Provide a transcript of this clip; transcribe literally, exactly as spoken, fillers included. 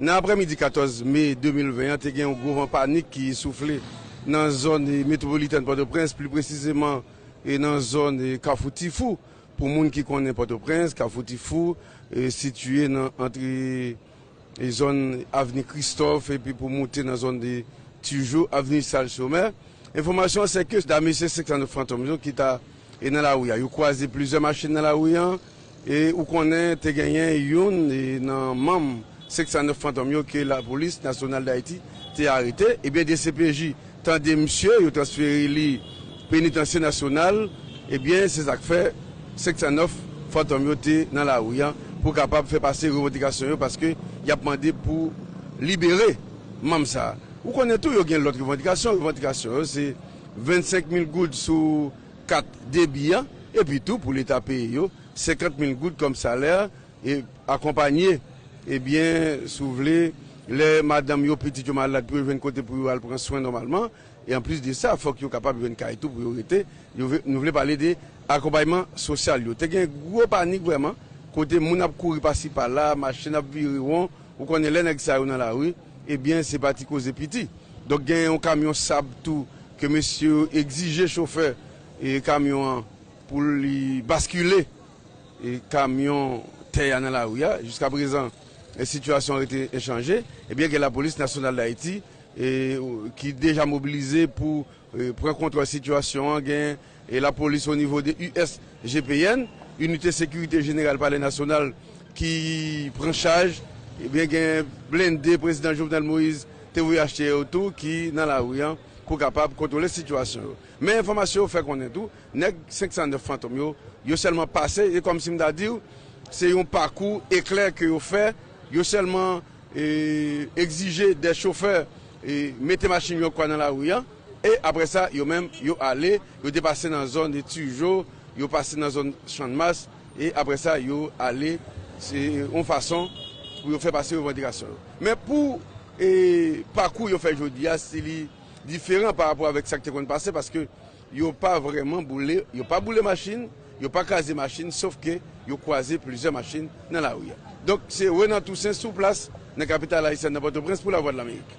Nan aprèmidi katòz me de mil ven an, te gen yon gwo van panik ki soufle nan zòn, e, metwopolitèn Pòtoprens, pli presizeman, e, nan zòn, e, Kafou Tifou. Pou moun ki konnen Pòtoprens, Kafou Tifou, e, sitiye nan antre, e, zòn Avni Kristòf, epi pou moute nan zòn de Tijou, Avni Sal Chomè. Enfòmasyon an se ke da mesye senk san nèf Fantom yo ki ta, e, nan lari a. Yo kwaze plizyè machin nan lari an, e ou konnen te genyen youn, e, nan manm senk san nèf Fantom yo ke Lapolis Nasyonal d Ayiti te arete. Ebyen, D C P J tande misye, yo transfere li Penitansye Nasyonal. Ebyen, se sa k fè senk san nèf Fantom yo te nan lari a pou kapab fè pase revandikasyon yo, paske y ap mande pou libere manm sa a. Ou konnen tou, yo gen lòt revandikasyon. Revandikasyon yo, se vennsenk mil goud sou kat debi an, epi tou, pou Leta peye yo senkant mil goud kòm salè, e akonpanye, ebyen, si w vle, lè madanm yo, pitit yo malad, pou yo jwenn kote pou yo al pran swen nòmalman. E anplis de sa, fòk yo kapab jwenn kay tou pou yo rete. Yo vle, nou vle pale de akonpayman sosyal yo. Te gen gwo panik vrèman, kote moun ap kouri pasi pala, machin ap vire won. Ou konnen lè nèg sa yo nan lari, ebyen, se pa ti koze piti. Donk, gen yon kamyon sab tou ke mesye yo egzije chofè, e, kamyon an pou li baskile, e, kamyon tè a nan lari a. Jiska prezan, e, sitiyasyon an rete enchanje. Ebyen, gen Lapolis Nasyonal d Ayiti, e, ki deja mobilize pou, e, pran kontwòl sitiyasyon an. Gen, e, lapolis o nivo de U S G P N, Inite Sekirite Jeneral Palè Nasyonal, ki pran chaj. Ebyen, gen blende Prezidan Jovenel Moïse te voye achte yo tou ki nan lari a pou kapab kontwole sitiyasyon yo. Men enfòmasyon yo fè konnen tou, nèg senk san nèf Fantom yo, yo sèlman pase, e kòmsi m ta di w, se yon pakou eklè ke yo fè, yo sèlman, e, egzije dè chofè, e, mete machin yo kwa nan lari a, e apre sa, yo menm, yo ale, yo te pase nan zòn de Tijo, yo pase nan zòn Channmas, e apre sa, yo ale, se yon fason pou yo fè pase revandikasyon yo. Men pou, e, pakou yo fè jodi a, si li diferan pa rapò avèk sa k te konn pase, paske yo pa vrèman boule, yo pa boule machin, yo pa kraze machin, sof ke yo kwaze plizyè machin nan lari a. Donk, se Renan Toussaint sou plas nan kapital ayisyèn nan Pòtoprens pou Lavwadlamerik.